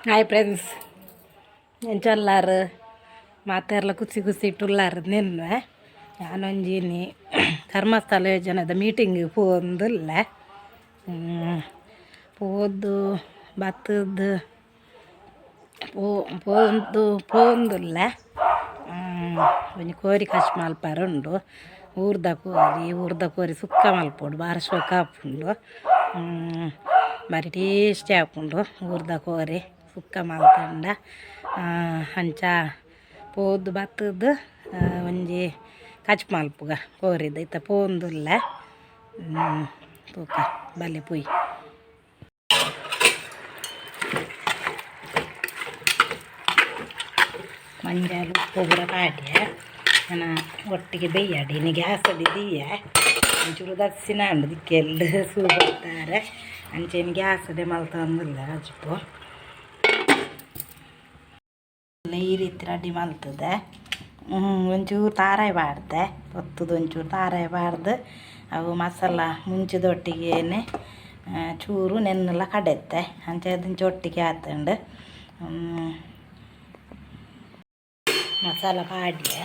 Hi friends, ಎಂಚೊಲ್ಲಾರು ಮಾತೆರ್ಲ ಕುಸಿ ಕುಸಿ ಇಟ್ಟುಲ್ಲಾರು. ನಿನ್ನೆ ಯಾನೊಂಜಿನಿ Dharmasthala ಯೋಜನೆದ meeting ಪೋಂದುಲ್ಲೆ. ಪೋದು ಬತ್ತದು ಪೋ ಪೋಂದು ಪೋಂದುಲ್ಲೆ. ಒಂಜಿ ಕೋರಿ ಕಚ್ ಮಲ್ಪರೆ ಉಂಡು. ಊರ್ದ ಕೋರಿ, ಊರ್ದ ಕೋರಿ ಸುಕ್ಕ ಮಲ್ಪೊಡು, ಬಾರಿ ಶೋಕ ಆಪುಂಡು, ಬಾರಿ ಟೇಸ್ಟಿ ಆಪುಂಡು ಊರ್ದ ಕೋರಿ ಸುಕ್ಕ ಮಲ್ತಂಡ. ಅಂಚ ಪೋದು ಬತ್ತದು ಒಂಜಿ ಕಚ್ ಮಲ್ಪುಗ ಕೋರಿದ. ಇತ್ತ ಪೋಂದುಲ್ಲೆ, ತೂಕ ಬಲೆ ಪುಯ್. ಮಂಜಾಲು ಉಪ್ಪು ಪೂರ ಪಾಡ್ಯ ನನ ಒಟ್ಟಿಗೆ ಬೇಯಾಡಿ. ಇನ್ನು ಗ್ಯಾಸ್ ದೀಯ ಒಂಚೂರು ದಸ್ಸಿನ ಉಂಡು ದಿಕ್ಕೆಲ್ಲು ಸೂ ಬರ್ತಾರೆ. ಅಂಚೆನೆ ಗ್ಯಾಸ್ ಮಲ್ತೊಂದುಲ್ಲ ಕಜಿಪು. ಈ ರೀತಿ ರೆಡಿ ಮಲ್ತದೆ. ಒಂಚೂರು ತಾರಾಯಿ ಪಾಡ್ದೆ, ಪೊತ್ತುದು ಒಂಚೂರು ತಾರಾಯಿ ಪಾಡ್ದು ಅವು ಮಸಾಲ ಮುಂಚಿದೊಟ್ಟಿಗೆನೆ ಚೂರು ನೆನ್ನೆಲ್ಲ ಕಡೆತ್ತೆ. ಅಂಚೆ ಅದಿಂಚ ಒಟ್ಟಿಗೆ ಆತುಂಡು. ಮಸಾಲ ಪಾಡ್ಯ.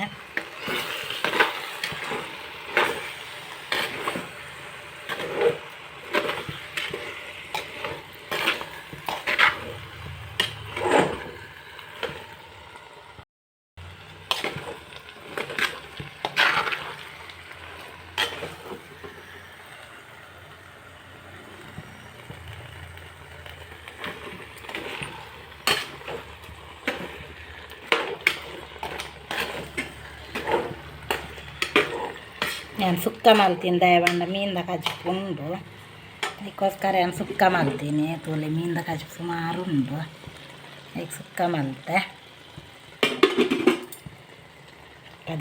ನಾನು ಸುಕ್ಕ ಮಲ್ತೀನಿ ದಯವಂಡ ಮೀನ್ದ ಕಜಿಪು ಉಂಡು. ಅದಕ್ಕೋಸ್ಕರ ನಾನು ಸುಕ್ಕ ಮಲ್ತೀನಿ. ತೋಲೆ ಮೀನ್ದ ಕಜಿಪು ಸುಮಾರು ಉಂಡು, ಈಗ ಸುಕ್ಕ ಮಲ್ತೆ.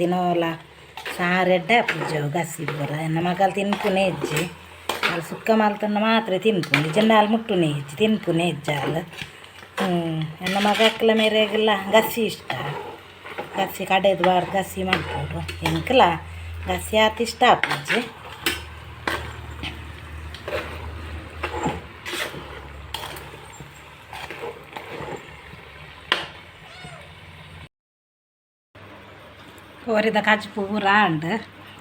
ದಿನೋಲ ಸಾರೆಡ್ಡೆ ಪೂಜೆ ಗಸಿ ಪೂರ ಎನ್ನ ಮಗಲ್ ತಿನ್ಪುನೆ ಇಜ್ಜಿ. ಅಲ್ಲಿ ಸುಕ್ಕ ಮಲ್ತಂಡ ಮಾತ್ರ ತಿನ್ಪುಂಡು, ಇಜ್ಜಂಡ ಅಲ್ಲಿ ಮುಟ್ಟುನೆ ಇಜ್ಜಿ, ತಿನ್ಪುನೆ ಇಜ್ಜಿ ಅಲ್. ಎನ್ನ ಮಗಕ್ಲ ಮೇರೆಗೆಲ್ಲ ಗಸಿ ಇಷ್ಟ. ಗಸಿ ಕಡೆದು ಬಾರ್ದು ಗಸಿ ಮಲ್ಪೊಡು. ಎಂಕಲ ಗಸಿ ಆತ್ ಇಷ್ಟ ಆಪುಜಿ. ಕೋರಿದ ಕಜಿಪು ಪೂರ ಆಂಡ್.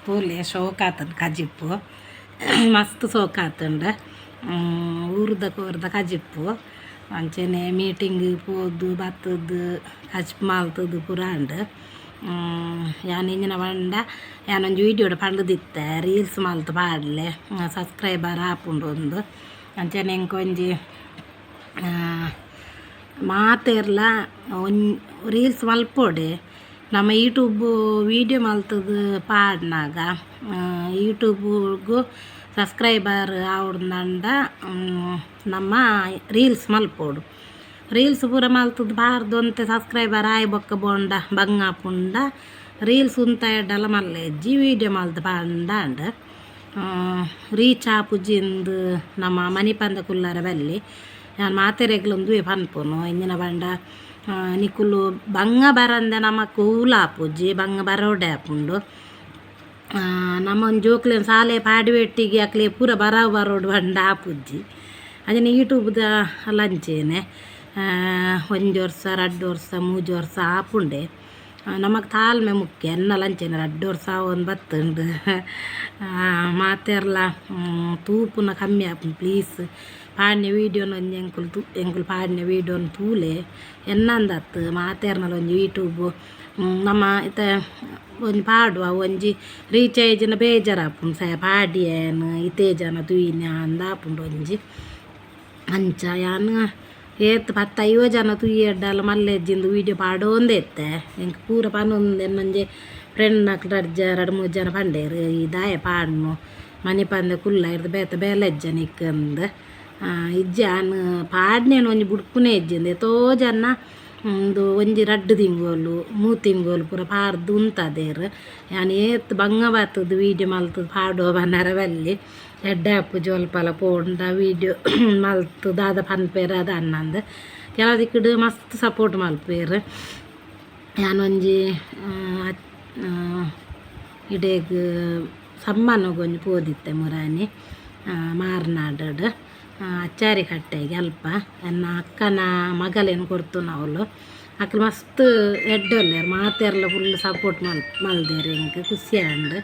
ತೂಲೆ, ಶೋಕ್ ಆತಂಡ್ ಕಜಿಪು, ಮಸ್ತ್ ಸೋಕ್ ಆತುಂಡು ಊರುದ ಕೋರಿದ ಕಜಿಪು. ಅಂಚನೆ ಮೀಟಿಂಗ್ ಪೋದು ಬತ್ತದು ಕಜಿಪು ಮಲ್ತದು ಪೂರ ಆಂಡ್. ಯಾನ್ ಇಂಚಿನ ಪಂಡ, ಯಾನೊಂಜಿ ವೀಡಿಯೋಡು ಪಂಡ್ದಿತ್ತೆ, ರೀಲ್ಸ್ ಮಲ್ತ್ ಪಾಡ್ಲೆ, ಸಬ್ಸ್ಕ್ರೈಬರ್ ಆಪುಂಡು ಒಂದು. ಅಂಚನೆ ಎಂಕ್ ಒಂಜಿ ಮಾತೆರ್ಲ ಒಂಜಿ ರೀಲ್ಸ್ ಮಲ್ಪೊಡೆ. ನಮ್ಮ ಯೂಟ್ಯೂಬ್ ವೀಡಿಯೋ ಮಲ್ತದು ಪಾಡ್ನಾಗ ಯೂಟ್ಯೂಬ್ಗು ಸಬ್ಸ್ಕ್ರೈಬರ್ ಆವೊಡ್ಂದಂಡ ನಮ್ಮ ರೀಲ್ಸ್ ಮಲ್ಪೊಡು. ರೀಲ್ಸ್ ಪೂರ ಮಲ್ತದು ಪಾರ್ದ್ ಒಂತೆ ಸಬ್ಸ್ಕ್ರೈಬರ್ ಆಯಿ ಬೊಕ್ಕ ಬೋಂಡ ಬಂಗ ಆಪುಂಡ ರೀಲ್ಸ್ ಉಂತಾಯಡಲ ಮಲ್ಲೆಜ್ಜಿ. ವೀಡಿಯೋ ಮಲ್ತ್ ಪಾಡ್ಂಡ ರೀಚ್ ಆಪುಜಿಂದ್ ನಮ್ಮ ಮನಿಪಂದ ಕುಲ್ಲರೆ ಬಲ್ಲಿ. ಯಾನ್ ಮಾತೆರೆಗ್ಲ ಉಂದುವೇ ಪನ್ಪುನು. ಇಂಚಿನ ಪಂಡ ನಿಕುಲು ಬಂಗ ಬರಂದೆ ನಮಕ್ ಓಲು ಆಪುಜಿ, ಬಂಗ ಬರೋಡೆ ಆಪುಂಡು. ನಮ್ಮ ಒಂಜಿ ಜೋಕ್ಲೆನ್ ಸಾಲೆ ಪಾಡುವೆಟ್ಟಿಗೆ ಅಕ್ಲೆ ಪೂರ ಬರವು ಬರೋಡು ಪಂಡ ಆಪುಜಿ. ಅಂಚನೆ ಯೂಟ್ಯೂಬ್ದ ಅಂಚೆನೆ ಒಂಜಿ ವರ್ಷ, ರಡ್ಡ್ ವರ್ಷ, ಮೂಜಿ ವರ್ಷ ಆಪುಂಡೆ. ನಮಕ್ ತಾಳ್ಮೆ ಮುಖ್ಯ. ಎನ್ನಲ ಅಂಚೆನೆ ರಡ್ಡ್ ವರ್ಷ ಆವೊಂದು ಬತ್ತುಂಡು. ಮಾತೆರ್ಲ ತೂಪುನ ಕಮ್ಮಿ ಆಪುಂಡು. ಪ್ಲೀಸ್ ಪಾಡ್ನೆ ವೀಡಿಯೋನ ಒಂಜಿ ಎಂಕುಲು ತೂ ಎಂಕುಲು ಪಾಡ್ನೆ ವೀಡಿಯೋನ್ ತೂಲೆ. ಎನ್ನಂದತ್ತು ಮಾತೆರ್ನಲ ಒಂಜಿ ಯೂಟ್ಯೂಬ್ ನಮ್ಮ ಇತ್ತೆ ಒಂಜಿ ಪಾಡುವ ಒಂಜಿ ರೀಚ್ ಆಯಿಜಿಂಡ ಬೇಜಾರಾಪುಂಡು. ಸೆ ಪಾಡ್ಯೆನ್ ಇತೇ ಜನ ತೂಯಿನ ಅಂದ್ ಆಪುಂಡು ಒಂಜಿ. ಅಂಚ ಯಾನ್ ಏತ್ ಪತ್ತ್ ಐವ ಜನ ತೂಯೆರ್ಡಲ ಮಲ್ಲೆಜ್ಜಿಂದು ವೀಡಿಯೋ ಪಾಡೊಂದೇ ಇತ್ತೆ. ಎಂಕ್ ಪೂರ ಪನೊಂದು ಎನ್ನೊಂಜಿ ಫ್ರೆಂಡ್ ನಕ್ಲು ರಡ್ಡ್ ರಡ್ಡ್ ಮೂಜಿ ಜನ ಪಂಡೇರು, ಈ ದಾಯೆ ಪಾಡ್ನು ಮನಿಪಂದೆ ಕುಲ್ಲ ಇರ್ದ್ ಬೇತೆ ಬೇಲೆ ಇಜ್ಜ ನಿಕ್ಕಂದ್ ಇಜ್ಜಿ ಆನ್ ಪಾಡ್ನೇನು ಒಂಜಿ ಬುಡ್ಪುನೇ ಇಜ್ಜಿ ಏತೋ ಜನ ಉಂದು ಒಂಜಿ ರಡ್ಡ್ ತಿಂಗೊಲು ಮೂರು ತಿಂಗೊಲು ಪೂರ ಪಾಡ್ದ್ ಉಂತದೆರ್. ಯಾನ್ ಏತ್ ಬಂಗ ಬತ್ತುದು ವೀಡಿಯೋ ಮಲ್ತುದು ಪಾಡುವ ಪನರ ಬಲ್ಲಿ ಎಡ್ಡೆ ಆಪುಜಿ ಒಲ್ಪಲ ಪೋಂಡ ವೀಡಿಯೋ ಮಲ್ತ್ ದಾದ ಪನ್ಪೆರ್ ದಾನ್ನಂದ್ ಕೆಲವು ದಿಕ್ಕಡ್ ಮಸ್ತ್ ಸಪೋರ್ಟ್ ಮಲ್ಪುವೆರ್. ಯಾನ್ ಒಂಜಿ ಇಡೆಗ್ ಸಮ್ಮನೊಗು ಒಂಜಿ ಪೋದಿತ್ತೆ ಮುರಾನಿ ಮಾರ್ನಾಡ್ ಅಚ್ಚಾರಿ ಕಟ್ಟೆಗೆ ಅಲ್ಪ ಎನ್ನ ಅಕ್ಕನ ಮಗಲೆನ್ ಕೊರ್ತುನವ್ಲು ಅಕ್ಲು ಮಸ್ತ್ ಎಡ್ಡೆ ಉಲ್ಲೆರ್ ಮಾತೆರ್ಲ ಫುಲ್ ಸಪೋರ್ಟ್ ಮಲ್ದೆರ್ ಎಂಕ್ ಖುಷಿ ಆಂಡ್.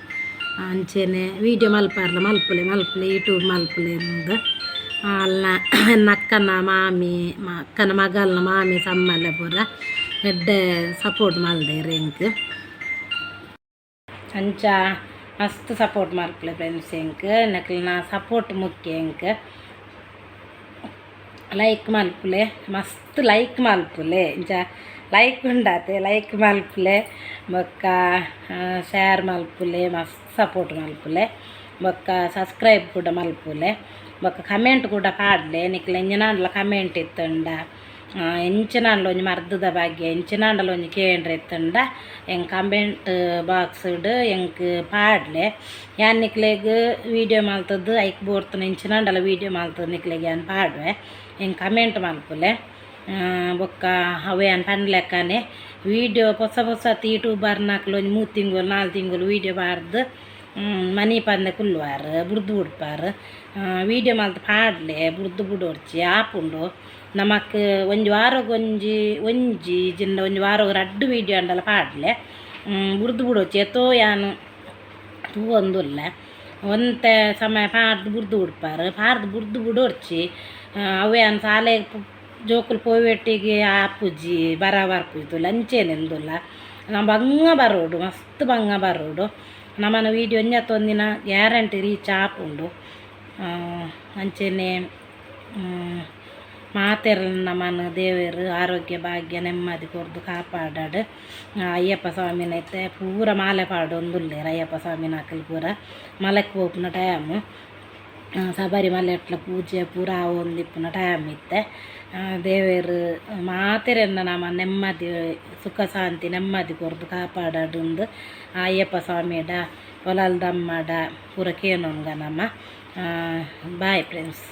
ಅಂಚೆನೆ ವೀಡಿಯೋ ಮಲ್ಪರ್ಲ ಮಲ್ಪುಲೆ ಮಲ್ಪುಲೆ ಯೂಟ್ಯೂಬ್ ಮಲ್ಪುಲೆ ಇಂದ್ ಅಲ್ನ ಎನ್ನ ಅಕ್ಕನ ಮಾಮಿ ಅಕ್ಕನ ಮಗಲ್ನ ಮಾಮಿ ಸಮ್ಮಲೆ ಪೂರ ಎಡ್ಡೆ ಸಪೋರ್ಟ್ ಮಲ್ದೆರ್ ಎಂಕ್. ಅಂಚ ಮಸ್ತ್ ಸಪೋರ್ಟ್ ಮಲ್ಪುಲೆ ಫ್ರೆಂಡ್ಸ್ ಎಂಕ್ ನಿಕಲ್ನ ಸಪೋರ್ಟ್ ಮುಖ್ಯ ಎಂಕ್. ಲೈಕ್ ಮಲ್ಪುಲೆ ಮಸ್ತ್ ಲೈಕ್ ಮಲ್ಪುಲೆ ಇಂಚ ಲೈಕ್ ಉಂಡಾತೆ ಲೈಕ್ ಮಲ್ಪುಲೆ ಬೊಕ್ಕ ಶೇರ್ ಮಲ್ಪುಲೆ ಮಸ್ತ್ ಸಪೋರ್ಟ್ ಮಲ್ಪುಲೆ ಬೊಕ್ಕ ಸಬ್ಸ್ಕ್ರೈಬ್ ಕೂಡ ಮಲ್ಪುಲೆ ಬೊಕ್ಕ ಕಮೆಂಟ್ ಕೂಡ ಪಾಡ್ಲೆ. ನಿಕ್ಲ್ ಎಂಚಿನಾಂಡಲ ಕಮೆಂಟ್ ಇತ್ತುಂಡ ಎಂಚಿನಾಂಡಲ ಒಂಜಿ ಮರ್ದದ ಬಗ್ಗೆ ಎಂಚಿನಾಂಡಲ ಒಂಜಿ ಕೇಂಡ್ರೆ ಇತ್ತುಂಡ ಎಂಕ್ ಕಮೆಂಟ್ ಬಾಕ್ಸ್ಡ್ ಎಂಕ್ ಪಾಡ್ಲೆ. ಯಾನ್ ನಿಕ್ಲೆಗ್ ವೀಡಿಯೋ ಮಲ್ತುದು ಐಕ್ ಬೋರ್ತುನ ಎಂಚಿನಾಂಡಲ ವೀಡಿಯೋ ಮಲ್ತುದು ನಿಕ್ಲೆಗ್ ಯಾನ್ ಪಾಡುವೆ. ಎಂಕ್ ಕಮೆಂಟ್ ಮಲ್ಪುಲೆ. ಬೊಕ್ಕ ಅವು ಯಾನ್ ಪನ್ಲೆಕ್ಕನೆ ವೀಡಿಯೋ ಪೊಸ ಪೊಸ ಯೂಟ್ಯೂಬರ್ನಕ್ಲು ಒಂಜಿ 3 ತಿಂಗೊಲು 4 ತಿಂಗೊಲು ವೀಡಿಯೋ ಪಾಡ್ದು ಮನಿ ಪಂದೆ ಕುಲ್ಲುವಾರ್ ಬುಡ್ದು ಬುಡ್ಪಾರ್. ವೀಡಿಯೋ ಮಲ್ತ್ ಪಾಡ್ಲೆ ಬುಡ್ದು ಬುಡೊರ್ಚಿ ಆಪುಂಡು. ನಮಕ್ ಒಂಜಿ ವಾರಗ್ ಒಂಜಿ ಒಂಜಿ ಜಿಂಡ ಒಂಜಿ ವಾರಗ್ ರಡ್ಡ್ ವೀಡಿಯೋ ಆಂಡಲ ಪಾಡ್ಲೆ ಬುಡ್ದು ಬುಡೊರ್ಚಿ. ಏತೋ ಯಾನ್ ತೂವೊಂದುಲ್ಲೆ ಒಂತೆ ಸಮಯ ಪಾಡ್ದು ಬುಡ್ದು ಬುಡ್ಪಾರ್ ಪಾಡ್ದು ಬುಡ್ದು ಬುಡೊರ್ಚಿ. ಅವು ಯಾನ್ ಸಾಲೆಗ್ ಜೋಕುಲು ಪೋವೆಟ್ಟಿಗೆ ಆಪುಜಿ ಬರ ಬರ್ಪುಜಿ ಅಂಚೆನೆ ಉಂದುಲ್ಲ ನಮ ಬಂಗ ಬರೋಡು ಮಸ್ತ್ ಬಂಗ ಬರೋಡು. ನಮನ ವೀಡಿಯೋ ಒಂಜತ್ತ ಒಂದಿನ ಗ್ಯಾರಂಟಿ ರೀಚ್ ಆಪುಂಡು. ಅಂಚೆನೆ ಮಾತೆರ್ಲ ನಮನ್ ದೇವೆರ್ ಆರೋಗ್ಯ ಭಾಗ್ಯ ನೆಮ್ಮದಿ ಕೊರ್ದು ಕಾಪಾಡಡ್. ಅಯ್ಯಪ್ಪ ಸ್ವಾಮಿನ ಇತ್ತೆ ಪೂರ ಮಾಲೆ ಪಾಡೊಂದುಲ್ಲೆರ್ ಅಯ್ಯಪ್ಪ ಸ್ವಾಮಿನಕುಲು ಪೂರ ಮಲೆಕ್ ಪೋಪುನ ಟೈಮ್ ಶಬರಿಮಲೆಟ್ಲ ಪೂಜೆ ಪೂರ ಆವೊಂದಿಪ್ಪುನ ಟೈಮ್ ಇತ್ತೆ. ದೇವೆರ್ ಮಾತೆರೆನ್ನ ನಮ ನೆಮ್ಮದಿ ಸುಖ ಶಾಂತಿ ನೆಮ್ಮದಿ ಕೊರ್ದು ಕಾಪಾಡಡ್ ಅಯ್ಯಪ್ಪ ಸ್ವಾಮಿಡ ಒಲಲ್ದಮ್ಮಡ ಪೂರ ಕೇನೊನ್ಗ ನಮ. Bye friends.